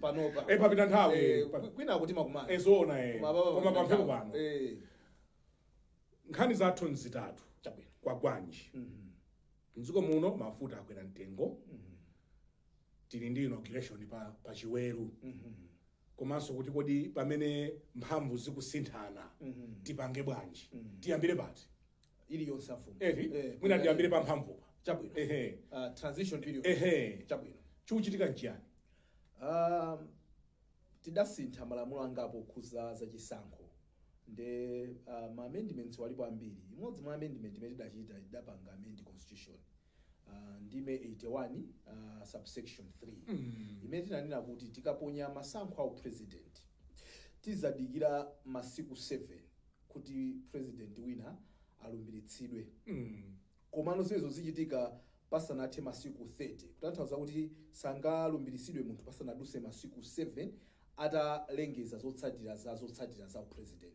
Panopa. Papita nthawi. Kwina kuti makumana. Zoona. Koma papa Koma papita pampheko nthawi. pano. Nkhani zathu nzitatu. Chabwino. Kwa gwanji mdziko muno mafuta akwera mtengo, tili ndi inauguration pa Chiweru, komanso kuti kodi pamene mphamvu zikusinthana tipange bwanji? Tiyambire pati? Iliyonse, afumu. Eti, mwina tiyambire pa mphamvupa. Chabwino. Ehe. Transition period. Ehe. Chabwino. Chikuchitika nchiyani? Tidasintha malamulo angapo okhuza zachisankho nde ma amendments walipo ambiri. Imodzi mwa amendment imene tidachita, tidapanga amend constitution, ndime 81 subsection 3, imene tinanena kuti tikaponya masankho a president tizadikira masiku 7 kuti president wina alumbiritsidwe. Komano zimenezo zichitika pasanathe masiku 30, kutanthauza kuti sangalumbiritsidwe munthu pasanaduse masiku 7 atalengeza zotsatira za president.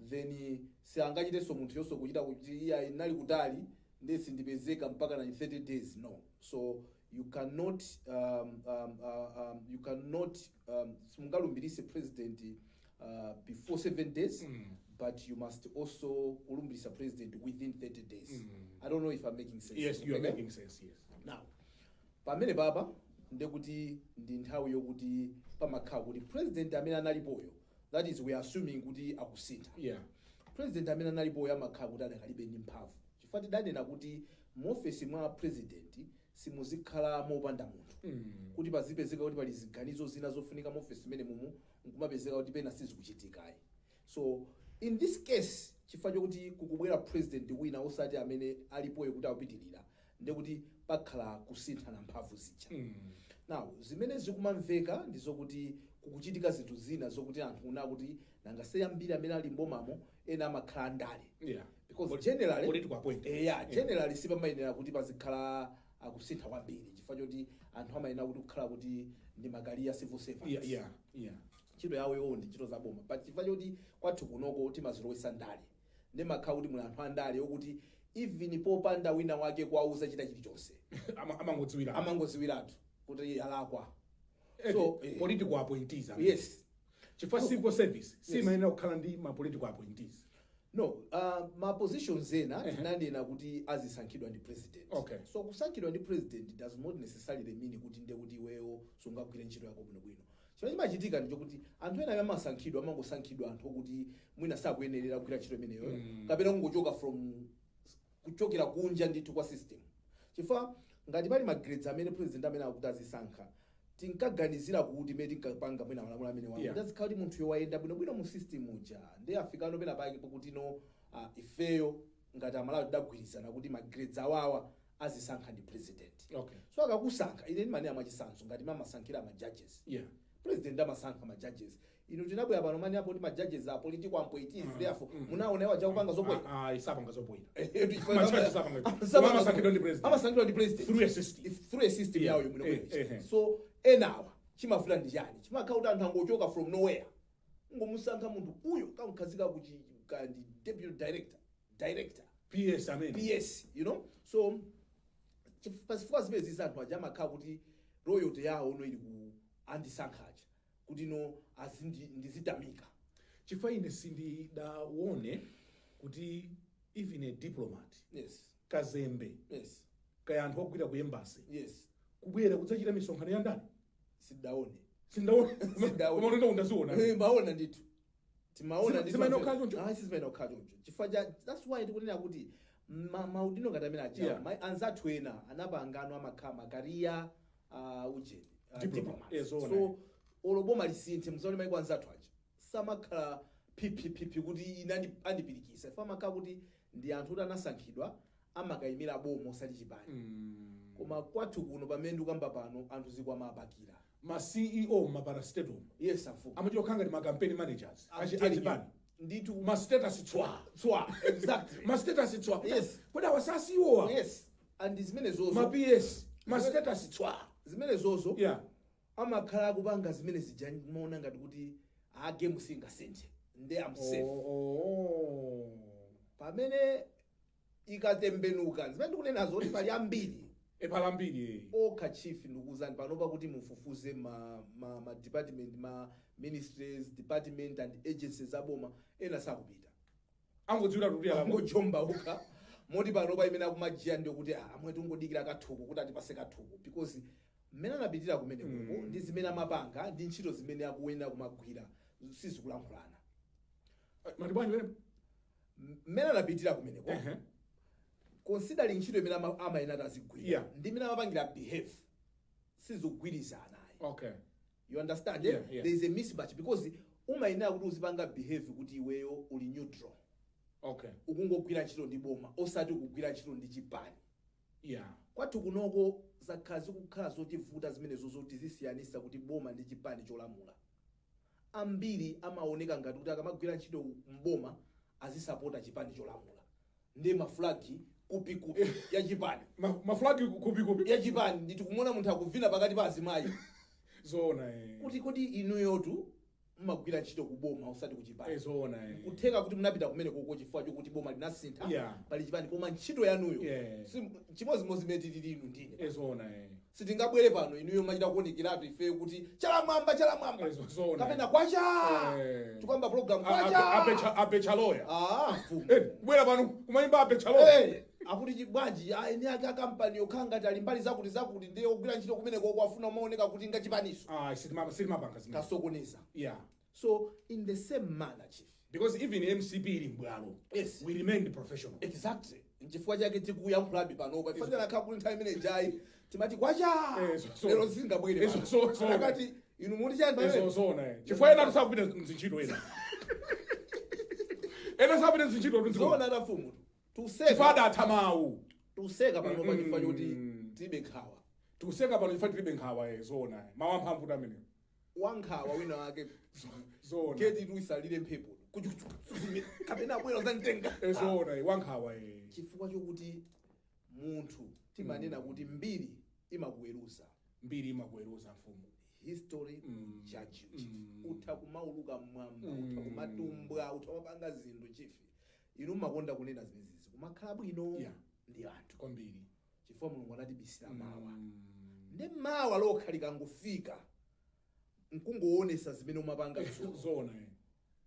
Then sangachitenso munthu yonso kuchita kuti iya inali kutali ndi sindipezeka mpaka na 30 days, no. So you cannot simungalumbirise president before 7 days, but you must also kulumbirisa president within 30 days. I don't know if I'm making sense. Yes, you are Okay? making sense, yes. Now pamene papa ndekuti ndi nthawi yokuti pamakhala kuti president amene analipoyo, that is, we are assuming kuti akusintha, president amene analipoyo amakhala kuti adakalibe ndi mphamvu, chifukwa tidanena kuti muofesi mwa president simuzikhala mopanda munthu, kuti pazipezeka kuti pali ziganizo zina zofunika muofesi imene mumu nkumapezeka kuti pena sizikuchitikayi. So in this case, chifukwa chokuti kukubwera president wina osati amene alipoyo kuti akupitirira, ndekuti pakhala kusinthana mphamvu zija. Now zimene zikumamveka ndi zokuti kukuchitika zinthu zina zokuti anthu una kuti nanga se ambiri amene ali mbomamo ena amakhala andale, because generally Political appointment. Yeah, generally sipamayenera kuti pazikhala akusintha kwambiri, chifukwa choti anthu amayenera kuti kukhala kuti ndi ma career civil servants. Ntchito yawo iwo ndi ntchito zaboma, but chifukwa choti kwathu kunoko timazilowesa ndale, ndimakhala kuti muli anthu andale okuti even popanda wina wake kuwauza chita chilichonse, Amangodziwira. Amangodziwiratu kuti alakwa. So, Political appointees. Yes. Chifukwa civil service simayenera kukhala ndi ma political appointees. No, ma positions ena tinanena kuti azisankhidwa ndi president. So kusankhidwa ndi president does not necessarily mean kuti nde kuti iweyo sungagwire ntchito yako bwinobwino. Chimene chimachitika ndi chokuti anthu ena amene amasankhidwa, amangosankhidwa anthu okuti mwina sakuyenerera kugwira ntchito imeneyo, kapena kungochoka from kuchokera kunja ndithu kwa system, chifukwa ngati pali ma grades amene president amene akuti azisankha, tinkaganizira kuti imene tinkapanga mwina malamulo amene wawo, kuti azikhala kuti munthu wayenda bwinobwino mu system uja, ndi afikano pena pake pokuti no, ifeyo ngati Amalawi tidagwirizana kuti ma grades awawa azisankha ndi president. So akakusankha, ine ndimanena mwachitsanzo ngati mamasankhira ma judges, president amasankha ma judges. Inu tinabwera pano mani apo kuti ma judges are political appointees, therefore munaona iwo aja kupanga zopoyera? Ah, ah, isapanga zopoyera. Ma judges apanga. Koma amasankhidwa ndi president. Amasankhidwa ndi president Through a system. Through a system yawo yomwe. So enawa chimavuta ndi chani? Chimakhala kuti anthu angochoka from nowhere, ngomusankha munthu uyo kamkhazika kuchi kandi deputy director, director, PS amene. PS. So pazifukwa zimene zizi anthu aja amakhala kuti loyalty yawo no ili ku andisankhaja kuti no ndizitamika. Chifukwa ine sindidaone kuti even a diplomat, kazembe, kaya anthu ogwira ku embassy, kubwera kudzachita misonkhano ya ndani. Sidaone. Sindaona. Sindaona. Koma ulendo undaziona. Maona ndithu, timaona ndithu. Zimayenera kukhala choncho? Ah, sizimayenera kukhala choncho, chifukwa cha that's why tikunena kuti maudindo ngati amene ajawa, anzathu ena anapangano amakhala ma career ujeni Diplomat. diplomats. Yes, zoona. So olo boma lisinthe, muzaone maiko anzathu aja samakhala phiphiphiphi kuti ine andipirikisa ife, amakhala kuti ndi anthu kuti anasankhidwa, amakayimira boma osati chipani. Koma kwathu kuno pamene ndikukamba pano, anthu zikwama apakira. Ma CEO ma parastatal Yes, afumu. amachita kukhala ngati ma campaign managers I'm telling you. achipani. Ndithu. Ma status tswa. Tswa, exactly. Ma status tswa. Kodi awa sa CEO wa? Yes, and zimene zozo Ma PS ma status tswa. Zimene zozo amakhala akupanga zimene zija maona ngati kuti a game singasinthe nde am safe. Oh. Pamene ikatembenuka, zimene ndikunenazo kuti pali ambiri Epalambiri. Okha, chief, ndikuwuzani panopa kuti mufufuze ma department, ma ministries, department and agencies aboma, ena sakupita. Angodziwira kuti alamo. Angojomba okha, moti panopa imene akumajiya ndiyokuti, ah, amwe tingodikira kathuku kuti atipase kathuku, because mmene anapitira kumene kuko ndi zimene amapanga ndi ntchito zimene akuyenera kumagwira sizikulankhulana. Mati bwanji pene? Mmene anapitira kumeneko, considering ntchito imene amayenera azigwira ndi imene amapangira behave, sizikugwirizana ayi. You understand? Yeah. There is a mismatch, because umayenera kuti uzipanga behave kuti iweyo uli neutral, ukungogwira ntchito ndi boma, osati kugwira ntchito ndi chipani. Kwathu kunoko zakhala zikukhala zotivuta zimenezo, zoti zisiyanisa kuti boma ndi chipani cholamula. Ambiri amaoneka ngati kuti akamagwira ntchito mboma azisapota chipani cholamula, ndi mafulagi kupikupi ya chipani. Mafulagi kupikupi. Ya chipani. Nditi kumuona munthu akuvina pakati pa azimayi. Zoona, eh. Kuti kodi inuyotu mmagwira ntchito ku boma, osati ku chipani. Zoona, eh. Kutheka kuti munapita kumene koko chifukwa chokuti boma linasintha, pali chipani, koma ntchito yanuyo chimodzimodzi imene tilili inu ndine. Zoona, eh. Sitingabwere pano inuyo machita kuonekeratu ife kuti chalamwamba, chalamwamba, Zoona. kapena kwacha, tikuyamba program, kwacha. Apecha loya. Ah, mfumu. Kubwera pano kumayimba apecha loya. Akuti bwanji eni ake akampani yokhala ngati ali mbali zakuti zakuti, ndiye ogwira ntchito kumene koko afuna umaoneka kuti ngachipaniso. Ah, sitimapanga zimene. Tasokoneza. So in the same manner, chief, Because even MCP ili mbwalo, we remained professional. Exactly, nchifukwa chake tikuyankhulabe panopa. Ife tinakhala kuti nthawi imene jayi timati kwacha, lero singabwere pano. Akati inu muti chani pamene? Zoona, eh. Chifukwa ena tusakupita mzintchito, ena ena sapita mzintchito tu. Zoona atafumu. Chifukwa Tuseka, adatha mawu. tuseka panopa chifukwa choti tilibe nkhawa. Tikuseka pano chifukwa tilibe nkhawa, eh. Zoona, eh. Mawu amphamvu tu amenewo. Wankhawa wina wake, Zoona. geti tu isalire mphepo kapena abwera zantenga. Zoona, eh. Wankhawa, eh. Chifukwa chokuti munthu timanena kuti mbiri imakuweruza. Mbiri imakuweruza, mfumu. History judge you, chief. Utha kumauluka mmwamba, utha kumatumbwa, utha kumapanga zinthu, chief. Inu mmakonda kunena zimenezi, kumakhala bwino ndi anthu, Kwambiri. chifukwa Mulungu anatibisira mawa, ndi mawa lokha likangofika nkungoonesa zimene umapanga dzulo, Zoona, eh.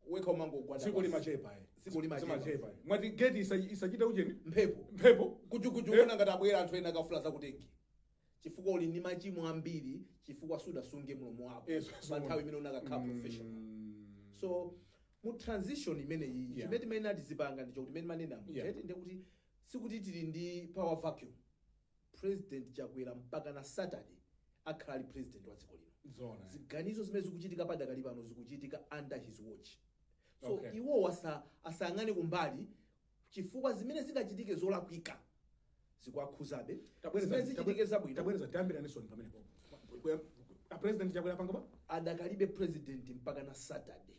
wekha umangogwada Dziko pansi. limachepa, eh. Dziko limachepa. Zimachepa, eh. Mwati geti isachita ucheni? Mphepo. Mphepo. Kujukuju kuona ngati abwera anthu ena akafuna zakutenge, chifukwa uli ndi machimo ambiri, chifukwa sudasunge mlomo wako pa nthawi imene unakakhala professional. So mu transition imeneyi, chimene timene tizipanga ndicho kuti imene manenamo, chete ndekuti sikuti tili ndi power vacuum. President Chakwera mpaka na Saturday akhala ali president wa dziko lino. Zoona, eh. Ziganizo zimene zikuchitika padakali pano zikuchitika under his watch, so iwowo asayang'ane kumbali, chifukwa zimene zingachitike zolakwika zikuwakhuzabe, zimene zichitike zabwino. Tabwereza, tiyambiranisoni pamenepo. A President Chakwera panga pa Adakalibe president mpaka na Saturday,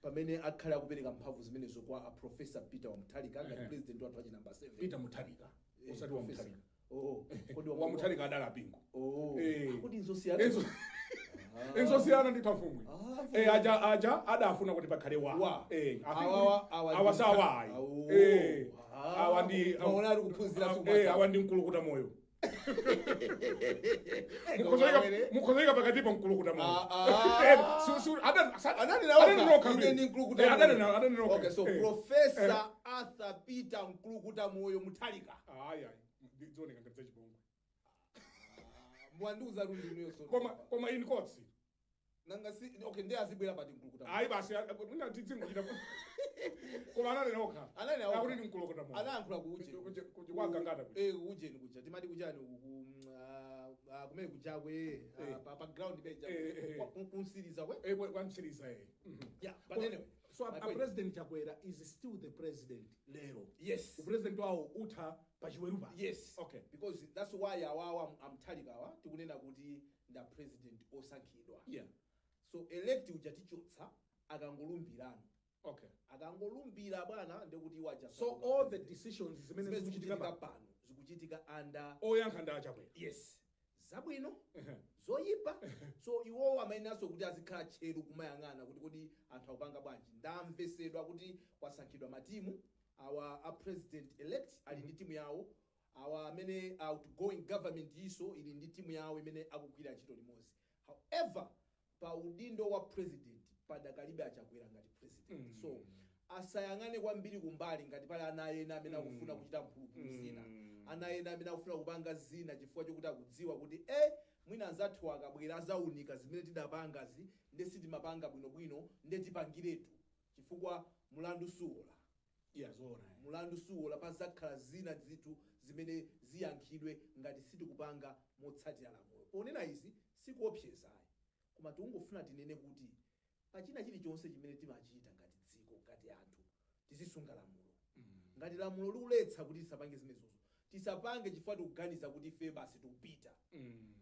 pamene akhale akupereka mphamvu zimenezo kwa a Professor Peter wa Mutharika ngati president wathu achi number 7. Peter Mutharika, osati wa Professor. Mutharika. Oh, kodi wa Mutharika adala Pingo. Oh, kodi nzosiyana? Enzosiyana ndi mfumu. Ah, Aja adafuna kuti pakhale wa Wa. Awa Awa awa ndi sawa ayi. Awo. Eh, awa ndi Maona ali kuphunzira awa ndi mkulukuta moyo. Mukhozoika pakatipo mkulukuta moyo. Ah, ah. Adanena Ananena okha. ine ndi mkulukuta Eh, moyo. adanena okha. Okay, so Professor Arthur Peter Mkulukuta Moyo Mutharika. Ayi, ayi, zioneka ngati zachipongwe. Mwandiuza rundi inuyo so. Koma in courts. Nanga si okay, ndiye azibwera pati Mkulukuta Moyo? Ayi basi, mwina tidzingochita, koma ananena okha. Ananena okha. Akuti ndi mkulukuta moyo. Anayankhula ku ujeni. Kwa Gangata kuja. Eh, ujeni kuja timati kuchani uku kumene kujakwe, pa ground beja, kunsiriza kwe. Eh, kwamsiriza, eh. Yeah, but anyway, So my a point. President Chakwera is still the president lero? Yes. Upresident wawo utha pachiweru pa? Yes. Because that's why awawa amthalikawa tikunena kuti nda president osankhidwa. So elect uja tichotsa akangolumbirano. Akangolumbira bwana, ndekuti iwo aja. So all the decisions zimene zimene zikuchitika zikuchitika pano zikuchitika under oyankha ndi aChakwera? Yes, zabwino, zoyipa. So iwowo amayenanso kuti azikhala tcheru kumayang'ana kuti kodi anthu akupanga bwanji. Ndamvesedwa kuti kwasankhidwa matimu awa. A president elect ali ndi timu yawo. Awa amene outgoing government iso ili ndi timu yawo imene akugwira ntchito limodzi. However, pa udindo wa president padakalibe Achakwera ngati president. So asayang'ane kwambiri kumbali ngati pali ana ena amene akufuna kuchita mphulupulu zina, ana ena amene akufuna kupanga zina, chifukwa chokuti akudziwa kuti mwina anzathu akabwera azaunika zimene tidapangazi, nde sitimapanga bwinobwino, nde tipangiretu, chifukwa mulandu suwola. Yeah, zoona. Mulandu suwola. Pazakhala zina zithu zimene ziyankhidwe ngati sitikupanga motsatira lamulo. Ponena izi sikuopsezayi, koma tikungofuna tinene kuti pachina chilichonse chimene timachita ngati dziko, ngati anthu, tizisunga lamulo. Ngati lamulo likuletsa kuti tisapange zimenezozo, tisapange chifukwa tikuganiza kuti ife basi tikupita,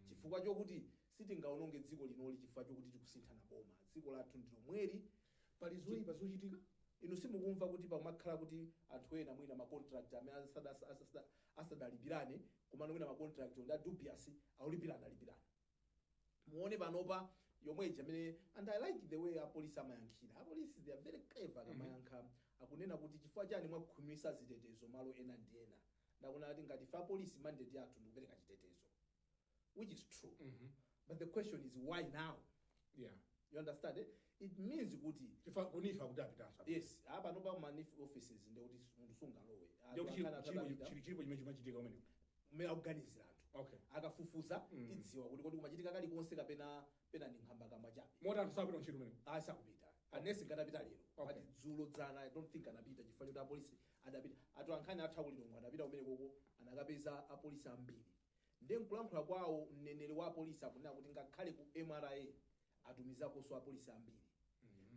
chifukwa chokuti sitingaononge dziko linoli chifukwa chokuti tikusinthana boma. Dziko lathu ndi lomweli. Pali zoyipa zochitika. Inu simukumva kuti pakumakhala kuti anthu ena mwina ma contract amene asadalipirane, komano mwina ma contract ndi dubious, aulipirana alipirana. Muone panopa yomweja amene, and I like the way apolisi amayankhira. Apolisi, they are very clever akamayankha. Akunena kuti chifukwa chani mwakhumisa zitetezo malo ena ndi ena? Ndakuona kuti ngati ife apolisi, mandate yathu ndikupereka chitetezo, which is true, but the question is, why now? You understand, eh? It means kuti Chifukwa ku NEEF kuti apitanso. Yes, apa nopa ma NEEF offices ndekuti munthu sungalowe. Ndiye kuti Anthu akana atadapita, chilipo chimene chimachitika kumene. Mmene akuganizira anthu, akafufuza, tidziwa kuti kodi kumachitika kalikonse kapena pena ndi nkhambakamwa chabe. Moti anthu sapita ntchito kumene. Asakupita anesi ngatapita lero, but dzulo, dzana, I don't think anapita, chifukwa choti apolisi adapita. Atu ankhani atha kulilongwe adapita kumene koko, anakapeza apolisi ambiri. Ndiye nkulankhula kwawo, mneneri wa apolisi akunena kuti ngakhale ku MRA atumizakonso apolisi ambiri,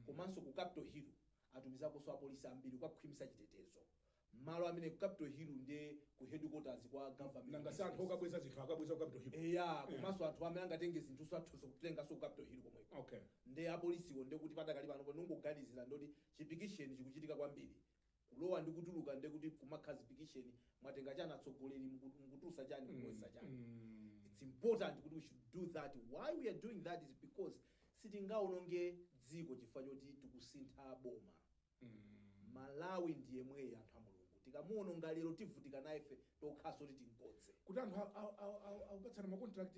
komanso ku Capitol Hill atumizakonso apolisi ambiri kukakhwimisa chitetezo malo amene ku Capitol Hill ndiye ku headquarters kwa government. Nanga si anthu okabweza zinthu akabweza ku Capitol Hill? Eya, komanso anthu amene angatenge zinthu athuzo kutenganso ku Capitol Hill komweko. Nde apolisiwo, ndekuti padakali pano nungoganizira ndoti chipikisheni chikuchitika kwambiri, kulowa ndi kutuluka, ndekuti kumakhala zipikisheni, mwatenga chani atsogoleri, mukutulusa chani, mukuwesa chani. It's important kuti we should do that. Why we are doing that is because sitingaononge dziko chifukwa choti tikusintha boma. Malawi ndiye mweyi, anthu a Mulungu. Tikamuononga lero, tivutika naye tokhaso kuti tinkodze. Kuti anthu akupatsana ma contract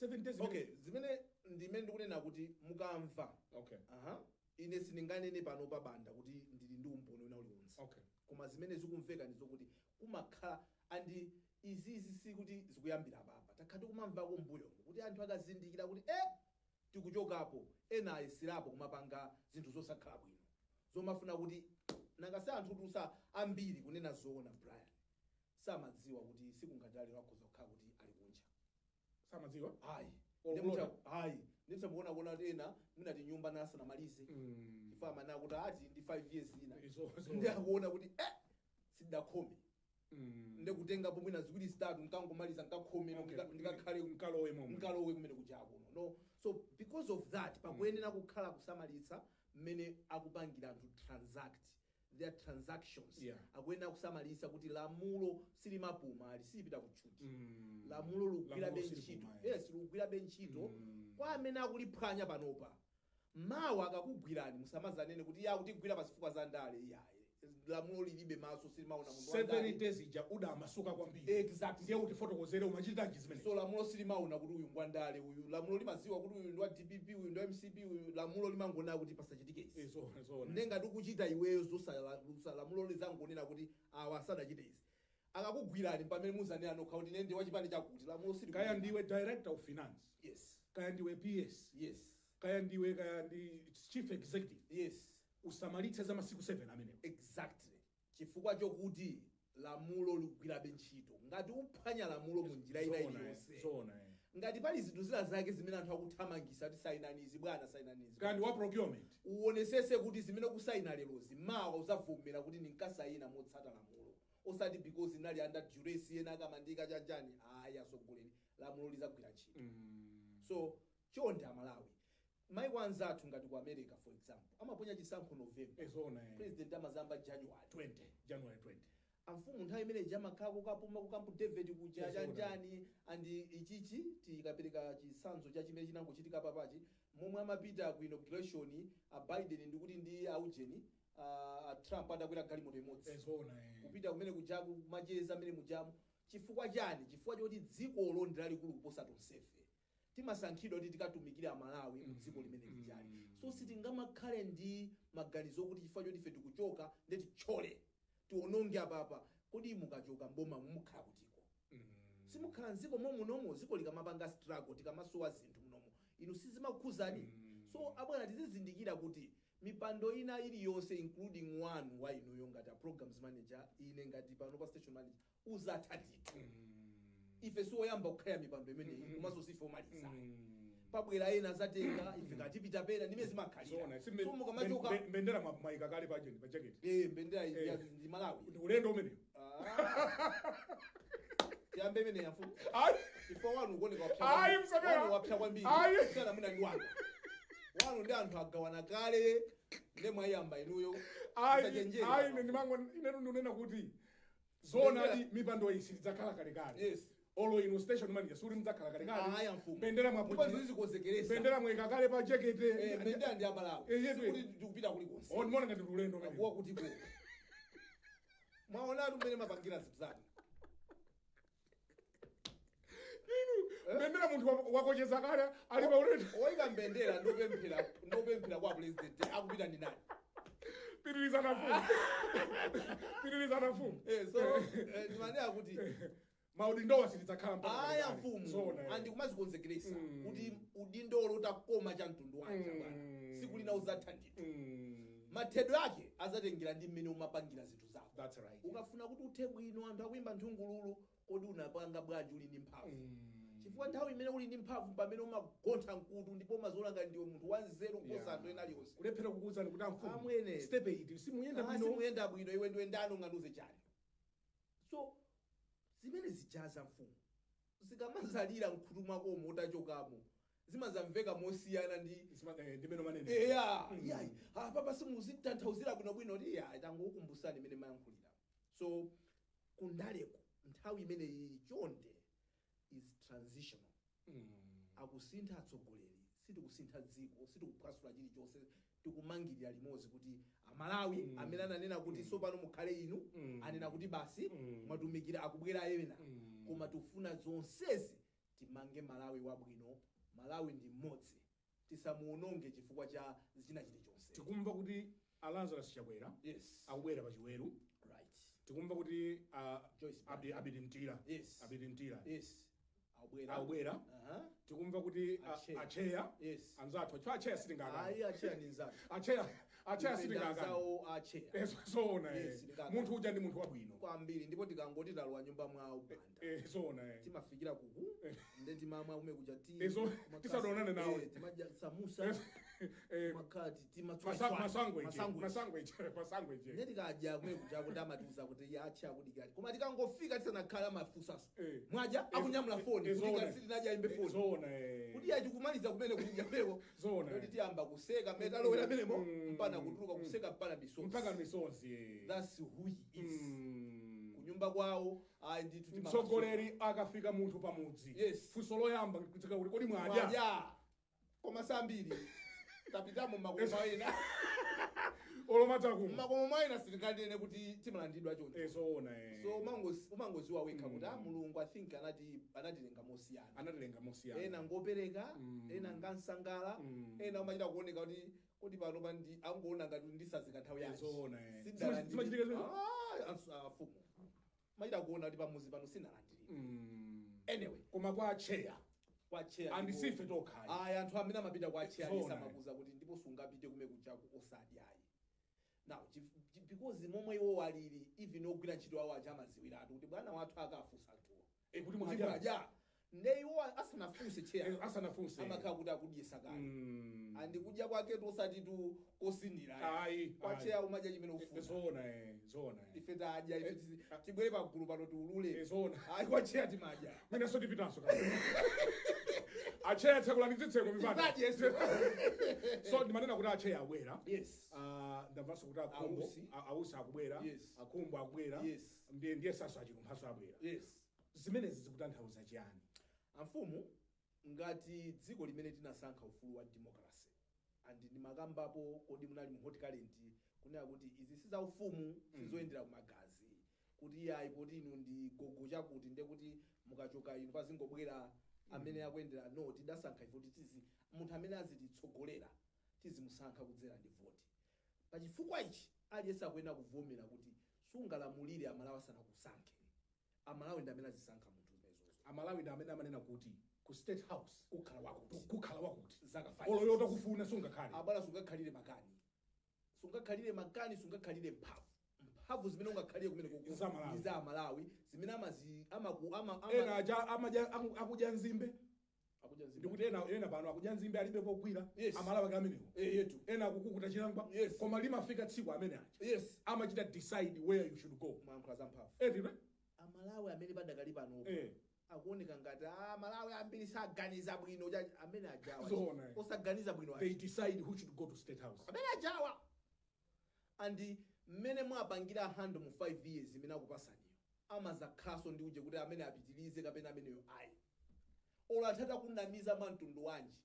7 days. Okay, zimene ndimene ndikunena kuti mukamva, aha, ine sindinganene pano pa banda kuti ndili ndi umboni wina uliwonse, koma zimene zikumveka ndi zokuti kumakhala andi izizi, sikuti zikuyambira papa. Takhala tikumamvako mbuyomo kuti anthu akazindikira kuti tikuchokapo, ena ayeserapo kumapanga zinthu zosakhala bwino, zomafuna kuti nanga si anthu tusa ambiri. Kunena zoona, Brian, samadziwa kuti sikungadaliro akhoza kukhala kuti ali kunja. Samadziwa. Ayi. Or Ayi, ndimutha kuona kuti ena mwinati nyumba nasanamalize, chifukwa amene akuti ati ndi 5 years ina, ndi akuona kuti sidakhome, ndikutengapo mwina ziwiri zitatu, nkangomaliza, nkakhome, ndikakhale Nkalowe momwe. Nkalowe kumene kuja kuno. No, so because of that pakuyenera kukhala kusamalitsa mmene akupangira anthu transact their transactions. Akuyenera kusamalitsa kuti lamulo silimapuma ali, silipita kutchuti. Lamulo likugwirabe Lamulo ntchito. silipuma, eh. Yes, likugwirabe ntchito kwa amene akuliphwanya panopa. Mawa akakugwirani, musamazanene kuti ya akutigwira pa zifukwa za ndale. Iyayi, lamulo lilibe maso, silimaona munthu wa 7 ndale. days ija udamasuka kwambiri. Exactly. Ndiye utifotokozere, umachitanji zimene? So lamulo silimaona kuti uyu ngwandale uyu. Lamulo limadziwa kuti uyu ndi wa DPP, uyu ndi wa MCP, uyu. Lamulo limangonena kuti pasachitike izi. Zoona. Nde ngati ukuchita iweyo zosala, lamulo lizangonena kuti awa asadachite izi. Akakugwirani, pamene muzanena nokha kuti ine ndi wachipani chakuti. Lamulo sili. Kaya ndiwe director of finance, kaya ndiwe PS, kaya ndiwe, kaya ndi chief executive, usamalitse za masiku 7 amenewo. Exactly, chifukwa chokuti lamulo ligwirabe ntchito ngati uphwanya lamulo mu njira ina iliyonse. Zoona, eh. Ngati pali zinthu zina zake zimene anthu akuthamangisa kuti sayinani izi bwana, sayinani izi, Kaya ndi wa procurement, uonesese kuti zimene kusayina lerozi, mawa uzavomera kuti ndinkasayina motsata lamulo, osati because inali under duress, ena akamandika chanjani. Ayi, asogoleri, lamulo lizagwira ntchito. So chonde Amalawi, maiko anzathu ngati ku America, for example, amaponya chisankho November. Zoona, eh. President amazamba January. 20, January 20. Amfumu nthawi imene amakhala kukapuma ku Camp David kuja, chanjani. Andi ichichi tikapereka chitsanzo cha chimene chinangochitika papachi, momwe amapita ku inauguration a Biden ndikuti ndi aujeni a Trump adakwera galimoto imodzi Zoona, eh. kupita kumene kujaku, kumacheza amene mujamu. Chifukwa chani? Chifukwa choti dzikolo ndi lalikulu kuposa tonsefe. Timasankhidwa kuti tikatumikire Amalawi mu dziko limene lijali. So sitingamakhale ndi maganizo okuti chifukwa choti ife tikuchoka nde titchole, tiononge apapa. Kodi mukachoka mboma mukhala kutiko? Simukhala mdziko momunomo? Dziko likamapanga struggle, tikamasowa zinthu munomo, inu sizimakukhuzani? So abwana, tizizindikira kuti mipando ina iliyonse, including one wa inuyo ngati a programs manager, ine ngati pano pa station manager, uzatha ndithu. Ife siwoyamba kukhala mipando imeneyi, komanso sife omaliza. Pabwera ena azatenga, ife katipita pena, ndimene zimakhalira. Zoona. So mukamachoka Mbendera mwayika kale pajeni, pa jacket. Eh, mbendera Eh. ndi Malawi. Ndi ulendo umenewo. Ah. Tiyambe imene yafu. Ayi. Chifukwa wanu ukuoneka wapsa Ayi, kwambiri. msamera. Wanu wapsa kwambiri. Ayi. Sana mwina ndi wanu. Wanu ndi anthu agawana kale, nde mwayamba inuyo. Ayi. Musachenjere. Ayi, ine ndimango ine ndinena kuti zoonadi mipando iyi sitidzakhala kalekale. Olo inu station manager suli mudzakhala kalekale. Ayi, amfumu. Mbendera Ndipo mwapo. zizikonzekeresa. Mbendera mwayika kale pa jacket. Eh, mbendera ndi ya Malawi. Eh, yetu. Sikuti ndikupita kulikonse. Oh, ndimaona ngati ndi ulendo umenewo. Akuwa kuti ko. Mwaonatu mmene mapangira zinthu zanu. Mbendera munthu wakocheza kale ali pa ulendo. Oyika mbendera ndopemphera kwa president akupita ndi nani? Pitirizana mfumu. Pitirizana mfumu. Eh, so ndimanena kuti Maudindowa sitidzakhala mpaka aya kalekale. mfumu, Zoona, eh. andikumazikonzekeresa kuti udindolo utakoma cha mtundu wanje, bwana, siku lina uzatha ndithu. Mathedwe ake azatengera ndi mmene umapangira zinthu zako. That's right. Ukafuna kuti uthe bwino, anthu akuimba nthungululu, kodi unapanga bwanji uli ndi mphamvu? Chifukwa nthawi imene uli ndi mphamvu pamene umagontha mkutu, ndipo umaziona ngati ndiwe munthu wanzeru kuposa anthu ena alionse. Kulephera kukuwuzani kuti amfumu, Amwene. step 8 simuyenda bwino. Simuyenda bwino. Iwe ndiwe ndani ungandiuze chani? So zimene zijaza mfumu zikamazalira mkhutu mwakomo utachokamo, zimazamveka mosiyana ndi Ndimene manene. Eya, yayi, apapa simuzitanthauzira bwinobwino kuti ya tangokukumbusani imene mayankhulira. So kundaleko nthawi imeneyi chonde is transitional. Akusintha atsogoleri, sitikusintha dziko, sitikuphwasula chilichonse. Tikumangirira limodzi kuti Amalawi amene ananena kuti tsopano mukhale inu, anena kuti basi, mwatumikira, akubwera ena. Koma tifuna zonsezi timange Malawi wabwino. Malawi ndi mmodzi, tisamuononge chifukwa cha china chilichonse. Tikumva kuti a Lazarus Chakwera akubwera pa Chiweru. Tikumva kuti Joyce Abiti Mtira. Abiti Mtira. Yes, akubwera. Akubwera. Tikumva kuti Acheya. Acheya. Anzathu acheya, acheya sitingakani. Ayi, acheya ndi nzathu. Acheya, acheya sitingakani. Zawo acheya. Zoona. Yes, sindingakani. Munthu uja ndi munthu wabwino. Kwambiri, ndipo tikangoti talowa nyumba mwawo, banda, Zoona. Timafikira kuku nde timamwa kume kuja ti Tisadaonane nawe. Timadya samusa, makhati, Masangweche. masangweche. Masangweche, masangweche. Ne tikadya kumene kuja kuti amatiuza kuti yachi akudikati, koma tikangofika tisanakhala amafunsaso, "Mwadya?" Akunyamula foni kuti Zoona. sitinadya imbe foni Zoona. Kuti yachikumaliza kumene kudya kumeneko. Zoona. Kuti tiyamba kuseka mmene talowera menemo, mpana kutuluka kuseka mpana misozi. Mpaka misozi. That's who he is. Kunyumba kwawo ayi ndithu Mtsogoleri akafika munthu pamudzi, funso loyamba kutsika kuti, "Kodi mwadya?" Mwadya? Koma sambiri tapitamo mmakomo ena. Olomadza kumwa. Mmakomo mwaina sitinganene kuti timalandidwa choncho. Zoona. So umangoziwa wekha kuti ah, Mulungu I think anatilenga mosiyana. Anatilenga mosiyana. Ena ngopereka, ena ngansangala, ena umachita kuoneka kuti kodi pano pandi angoona ngati ndisazika nthawi yanji. Zoona. Sindalandire. Zimachitika zimene? Ah, afumu machita kuona kuti pamuzi pano sinalandire. Anyway. Koma kwa acheya Kwa cheya andisife tokhayi. Aya, anthu amene amapita kwa cheya Zoona. ndisamakuza kuti ndipo sungapite kume kuchaku osadya ayi. Now because momwe iwo alili, even ogwira ntchito awo aja amaziwiratu kuti bwana wathu akafunsa anthuwo Kuti kuti mwadya? Mwadya? Nde iwo asanafunse cheya Asanafunse. amakhala kuti akudyesa kale. Andikudya kwake tosati tu kosinira. Ayi. Kwa cheya umadya chimene ufuna. Zoona, zoona. Ife tadya ife, tibwere pagulu pano tiulule. Zoona. Ayi, kwa cheya timadya. Mwinanso tipitanso kale. Acheya, tsekulani zitseko mipata. Tisadye. So ndimanena kuti acheya abwera. Yes. Ah, ndamvanso kuti akhumbo Ausi. Ausi akubwera. Yes. Akhumbo akubwera. Yes. Ndiye saso achilumphaso abwera. Yes. Zimenezi zikutanthauza chiyani? Amfumu, ngati dziko limene tinasankha ufulu wa democracy, and ndimakambapo, kodi munali mu Hot Current, kunena kuti izi si zaufumu, sizoyendera kumagazi. Kuti iye ayi, poti inu ndi gogo chakuti, ndiye kuti mukachoka inu pazingobwera amene akuyendera. No, tidasankha ife kuti tizi munthu amene azititsogolera tizimusankha kudzera ndi voti. Pachifukwa ichi, aliyense akuyenera kuvomera kuti sungalamulire Amalawi asanakusankhe. Amalawi ndi amene azisankha munthu zimenezozo. Amalawi ndi amene amanena kuti ku State House kukhala wakuti kukhala wakuti zaka 5. Olo yotakufuna sungakhale. Abala, sungakhalire makani, sungakhalire makani, sungakhalire mphamvu. Mphamvu zimene ungakhalire kumene kuku Za Malawi. ndi za Malawi zimene amazi amaku ama, ama Ena aja amadya akudya nzimbe. Akudya nzimbe. Ndikuti ena pano akudya nzimbe, alibe pogwira. Amalawi ake amenewo. Yetu. Ena akukukuta chilangwa. Koma limafika tsiku amene aja amachita decide where you should go. Mwayankhula za mphamvu. Eti re. Amalawi amene padakali panopo akuoneka ngati Malawi ambiri saganiza bwino, amene ajawa Zoona, eh. osaganiza bwino They aja. decide who should go to State House. Amene ajawa, and mmene mwapangira handle mu 5 years imene akupasaniyo, amazakhaso ndi uje kuti amene apitirize kapena ameneyo ayi. Olo anthu atakunamiza mwa mtundu wanji,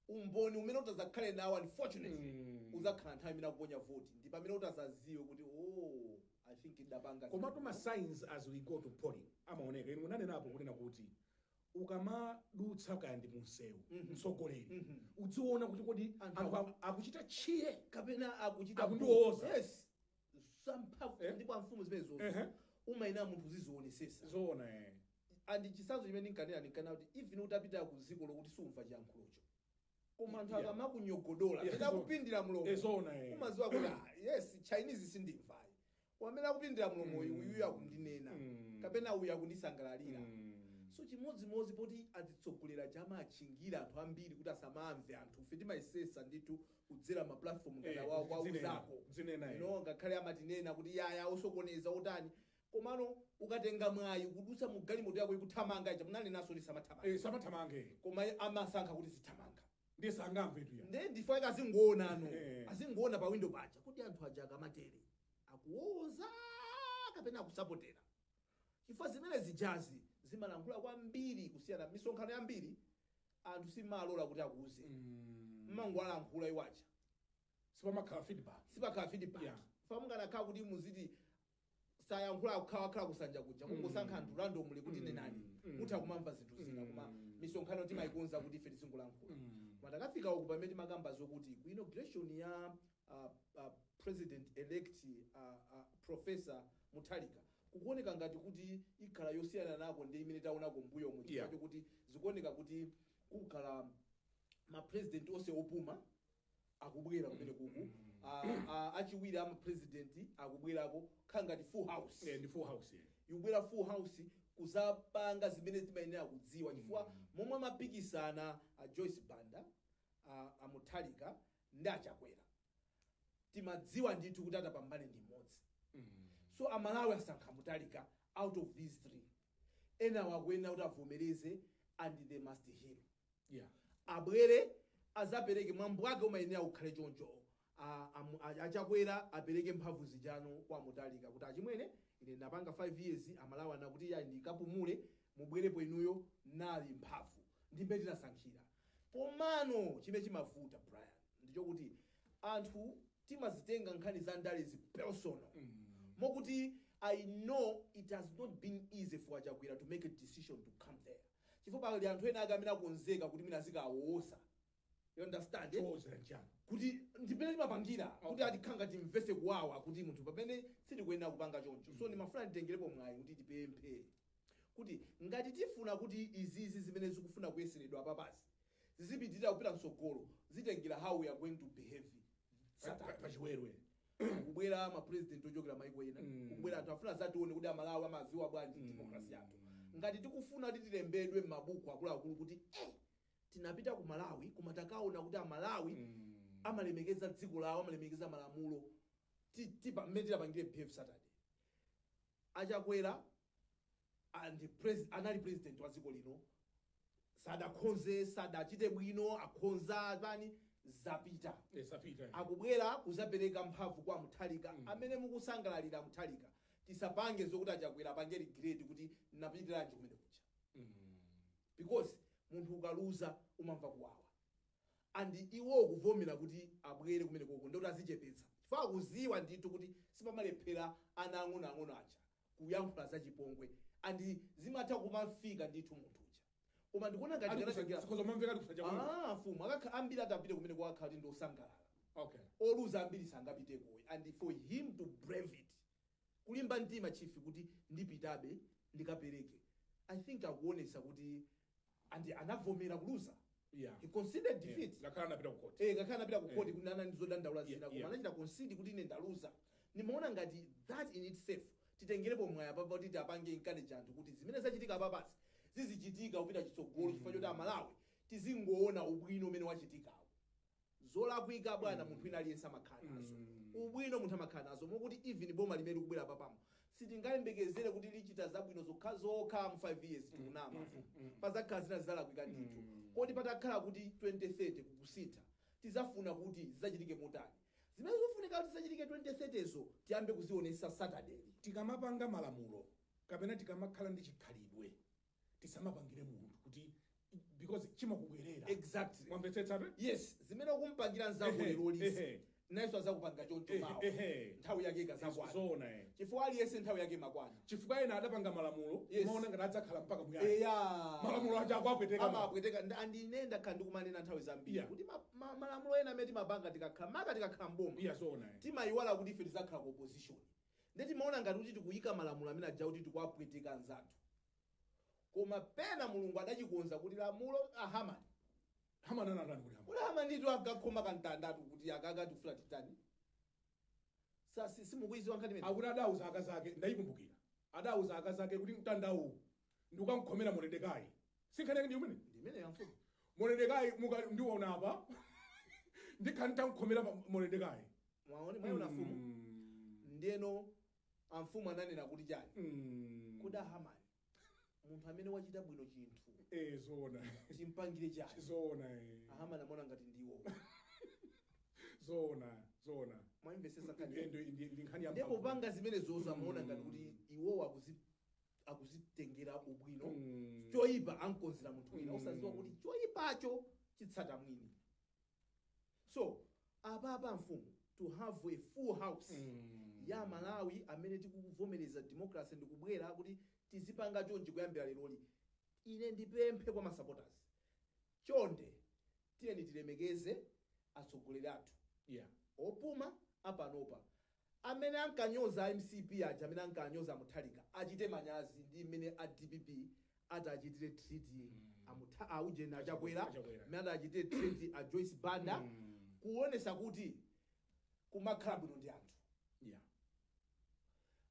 umboni umene utazakhale nawo, unfortunately, uzakhala nthawi imene akuponya voti, ndi pamene utazaziwe kuti, "Oh, I think idapanga." Komatu ma signs as we go to polling amaoneka. Inu munanenapo kunena kuti ukamadutsa kaya ndi munsewu, mtsogoleri, udziona kuti kodi anthu anthu akuchita chiye kapena akuchita akundiwoza. Yes, zamphamvu. Ndipo amfumu, zimene zonse umayina munthu uzizionesesa. Zoona, eh. And chisanzo chimene ndinkanena, ndinkanena kuti even utapita ku dziko lokuti sumva chiyankhulocho, koma anthu akamakunyogodola, pena akupindira mlomo, Zoona, eh. umaziwa kuti, ah, yes, Chinese sindimvayi, wamene akupindira mlomo uyu, uyuyu akundinena kapena uyu akundisangalalira. So chimodzimodzi poti azitsogolera chamachingira anthu ambiri kuti asamamve anthu, ife timayesesa ndithu kudzera ma platform ngati awawo kwauzako. Zinena, eh. No, ngakhale amatinena kuti yaya osokoneza otani, komano ukatenga mwayi kudutsa mu galimoto yako ikuthamanga ija, munanenaso lisamathamanga. Samathamange. Koma amasankha kuti zithamanga. Ndiye sangamve tuya. Nde ndifo azingoona no azingoona pa window paja kuti anthu aja akamatere akuwoza kapena akusapotera, chifukwa zimene zijazi zimalankhula kwambiri kusiyana misonkhano yambiri. Anthu simalola kuti akuuze, mmangowalankhula iwacha. Sipamakhala feedback. Sipakhala feedback. Famunganakhala kuti muziti sayankhula, kukhala kusanja kuja, kungosankha anthu randomly kuti nenani, mutha kumamva zinthu zina. Koma misonkhano timayikonza kuti ife tizingolankhula. Koma takafika uku pamene timakamba zokuti ku inauguration ya president elect Professor Mutharika kukuoneka ngati kuti ikhala yosiyana nako ndi imene taonako mbuyomu, chifukwa chokuti zikuoneka kuti kukhala ma president onse opuma akubwera kumene kuku, achiwiri ama president akubwerako, khala ngati full house. Ndi full house, eh. Ikubwera full house kuzapanga zimene zimayenera kudziwa, chifukwa momwe amapikisana a Joyce Banda, a Mutharika ndi aChakwera, timadziwa ndithu kuti atapambane ndi mmodzi. So Amalawi asankha Mutharika out of these three. Ena wakuyenera kuti avomereze and they must heal. Abwere azapereke mwambo wake, umayenera ukhale choncho. AChakwera apereke mphamvu zijano kwa Mutharika kuti, "Achimwene, ine ndapanga 5 years, Amalawi anakuti ya ndikapumule, mubwerepo inuyo, nali mphamvu ndimbe tinasankhira." Komano chimene chimavuta, Brian, ndichokuti anthu timazitenga nkhani za ndalezi personal, mokuti I know it has not been easy for aChakwera to make a decision to come there, chifukwa pali anthu ena ake amene akonzeka kuti mina azikawosa, you understand, eh? Choza njani? Kuti ndipene timapangira kuti atikhanga timvese kuwawa kuti munthu pamene sitikuyenera kupanga choncho. So ndimafuna nditengerepo mwayi kuti tipemphe kuti ngati tifuna kuti izizi zimene zikufuna kuyeseredwa papasi zizipitirira kupita mtsogolo, zitengera how we are going to behave Saturday. Pachiwerwe. Kubwera ma president ochokera maiko ena, kubwera anthu afuna zatione kuti Amalawi amaziwa bwanji democracy yathu. Ngati tikufuna kuti tilembedwe m'mabuku akuluakulu kuti tinapita ku Malawi koma takaona kuti Amalawi amalemekeza dziko lawo, amalemekeza malamulo, mmene tilapangire behave Saturday. AChakwera and anali president wa dziko lino, sadakhonze, sadachite bwino, akhonza pani, zapita. Zapita. Akubwera kuzapereka mphamvu kwa Mutharika. Amene mukusangalalira Mutharika, tisapange zokuti aChakwera apange regret kuti napitiranji kumene kuja, because munthu ukaluza umamva kuwawa, and iwo kuvomera kuti abwere kumene koko ndikuti azichepetsa, chifukwa akuziwa ndithu kuti sipamalephera ana ang'onoang'ono aja. Kuyankhula zachipongwe and zimatha kumafika ndithu munthu uja, koma ndikuona ngati kanatengera Sikhoza mamveka kusanja kumene. Ah, mfumu, akakha ambiri atapite kumene kwakhala kuti ndiosangalala. Oluza ambiri sangapiteko, and for him to brave it, kulimba mtima chief kuti ndipitabe ndikapereke, I think akuonesa kuti and anavomera kuluza. He conceded defeat. Ngakhale anapita ku court. Eh, ngakhale anapita ku court kuti nana ndizodandaula zina, koma anachita concede kuti ine ndaluza. Nimaona ngati that in itself titengerepo mwaya papa kuti apange encourage anthu kuti zimene zachitika papasi zizichitika kupita chitsogolo, chifukwa choti Amalawi tizingoona ubwino umene wachitikawo. Zolakwika, bwana, munthu wina aliyense amakhala nazo. Ubwino munthu amakhala nazo, mokuti even boma limene likubwera papamo sitingayembekezere kuti lichita zabwino zokha zokha mu 5 years. Tikunama, pazakhala zina zizalakwika ndithu. Kodi patakhala kuti 2030 kukusintha, tizafuna kuti zizachitike motani? Zimene zofunika kuti zizachitike 2030 zo tiyambe kuzionesa Saturday. Tikamapanga malamulo kapena tikamakhala ndi chikhalidwe, tisamapangire munthu kuti because chimakubwerera. Mwamvetsetsa? Yes, zimene ukumpangira nzako lero lisi, nayenso azakupanga choncho mawa. Nthawi yake ikazakwana. Zona, eh. Chifukwa aliyense nthawi yake imakwana. Chifukwa ena adapanga malamulo, maona ngati adzakhala mpaka muyaya. Malamulo aja akuapweteka. Amapweteka. Andine ndakhala ndikumanena nthawi zambiri kuti malamulo ena amene timapanga tikakhala, maka tikakhala mboma, Iya, zona, eh. timayiwala kuti ife tizakhala ku opposition. Nde timaona ngati kuti tikuyika malamulo amene aja kuti tikuapweteka anzathu, koma pena Mulungu adachikonza kuti lamulo ahamani. Hamani anatani kuti Hamani? Kuti Hamani nditu akakhoma kantandatu kuti akaka tifuna titani. Simukuiziwa nkhani imene? Akuti adauza akazi ake, ndayikumbukira, adauza akazi ake kuti mtandawu ndikukamkhomera Moredekai. Si nkhani yake ndi imene? Ndi imene ya mfumu. Moredekai muka ndiona apa ndikhala nditamkhomera Moredekai. Mwaone, mwaona mfumu? Ndiyeno amfumu ananena kuti chani? Kuti Ahamani, munthu amene wachita bwino chinthu, Eh, zona. timpangire chani? Zona, eh. Ahamani amaona ngati ndiwo. Zona, zona. Mwayimvesesa nkhani? Ndi nkhani ya Ndipo mphamvu. panga zimene zozo amaona ngati kuti iwowo akuzitengera ubwino. Choyipa ankonzera munthu wina, osadziwa kuti choyipacho chitsata mwini. So apapa mfumu, to have a full house ya Malawi amene tikuvomereza democracy ndikubwera kuti tizipanga chonchi kuyambira leroli, ine ndipemphe kwa masupporters, chonde tiyeni tilemekeze atsogoleri athu opuma apanopa. Amene ankanyoza MCP aja, amene ankanyoza Mutharika, achite manyazi ndi mmene a DPP atachitire treat amutha aujeni Achakwera, Achakwera. mmene atachitire treat a Joyce Banda, kuonesa kuti kumakhala bwino ndi anthu.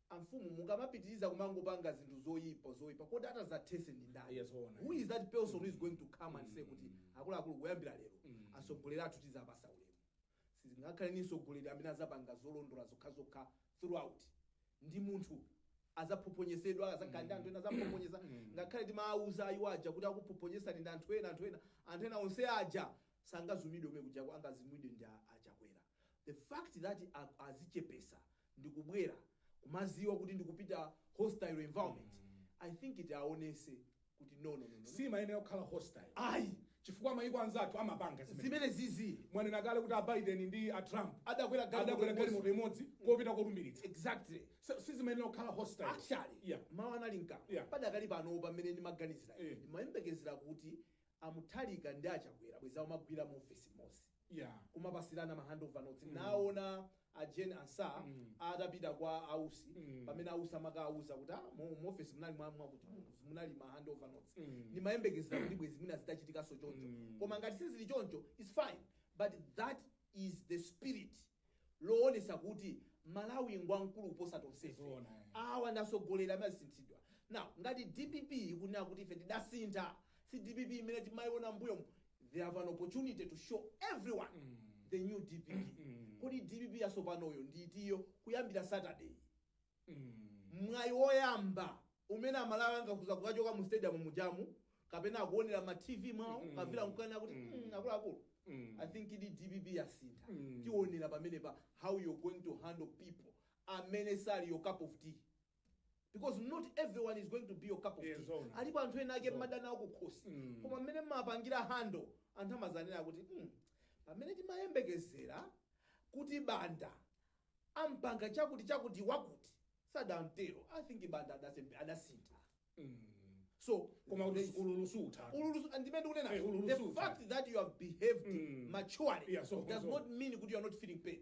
Amfumu, mukamapitiriza kumangopanga zinthu zoyipa zoyipa, kodi atazathese ndi ndani? Yes, zoona. Who is that person who is going to come and say kuti akuluakulu, kuyambira lero atsogoleri athu tizapasa ulemu? Sizingakhale ni mtsogoleri amene azapanga zolondola zokhazokha throughout. Ndi munthu, azaphophonyesedwa, azakhala ndi anthu ena azaphoponyesa. Ngakhale timawauza ayiwo aja kuti akuphophonyesani ndi anthu ena, anthu ena, anthu ena onse aja sangazumidwe kumene kujako, angazumidwe ndi Achakwera. The fact that azichepesa ndikubwera kumaziwa kuti ndikupita hostile environment, I think it aonese kuti no, no, no, no. Simayenera kukhala hostile. Ayi. Chifukwa mayiko anzathu amapanga zimene zimene zizi. Mwanena kale kuti a Biden ndi a Trump adakwera adakwera galimoto imodzi kopita kolumbiritsa. Sizimayenera kukhala hostile. Actually, mawu anali mkamwa. Padakali pano pamene ndimaganizira, ndimayembekezera kuti Amuthalika ndi Achakwera bweza amagwira mu ofesi imodzi, kumapasirana ma handover notes. Naona a Jane Ansah atapita kwa Ausi, pamene Ausi amakauza kuti ah, mu ofesi munali mwakuti munali ma handover notes. Ndimayembekezera kuti bwezi mwina zitachitikanso choncho. Koma ngati sizili choncho, it's fine, but that is the spirit loonesa kuti Malawi ngwamkulu kuposa tonsefe. Zoona, eh. Awa ndasogoleri amene asinthidwa. Now ngati DPP ikunena kuti ife tidasintha, si DPP imene timayiona mbuyomu, they have an opportunity to show everyone the new DPP. Kodi DPP yasopanoyo nditiyo? Kuyambira Saturday, mwayi woyamba umene Amalawi angakuza kukachoka mu stadium mujamu kapena akuonera ma TV mwawo, kavira nkukana kuti akuluakulu, I think idi DPP yasintha. Tionera pamenepa how you're going to handle people amene sali your cup of tea, because not everyone is going to be your cup of tea. Zoona. Alipo anthu ena ake Zoona. madana ako kukhosi, koma mmene mmapangira handle, anthu amazanena kuti pamene timayembekezera kuti Banda ampanga chakuti chakuti wakuti Sadamtero. I think Banda adasintha. So Koma kuti ululu sutha. Ululu, ndimene ndikunena, Ululu the sutha. Fact that you have behaved maturely Yeah, does so not mean kuti you are not feeling pain.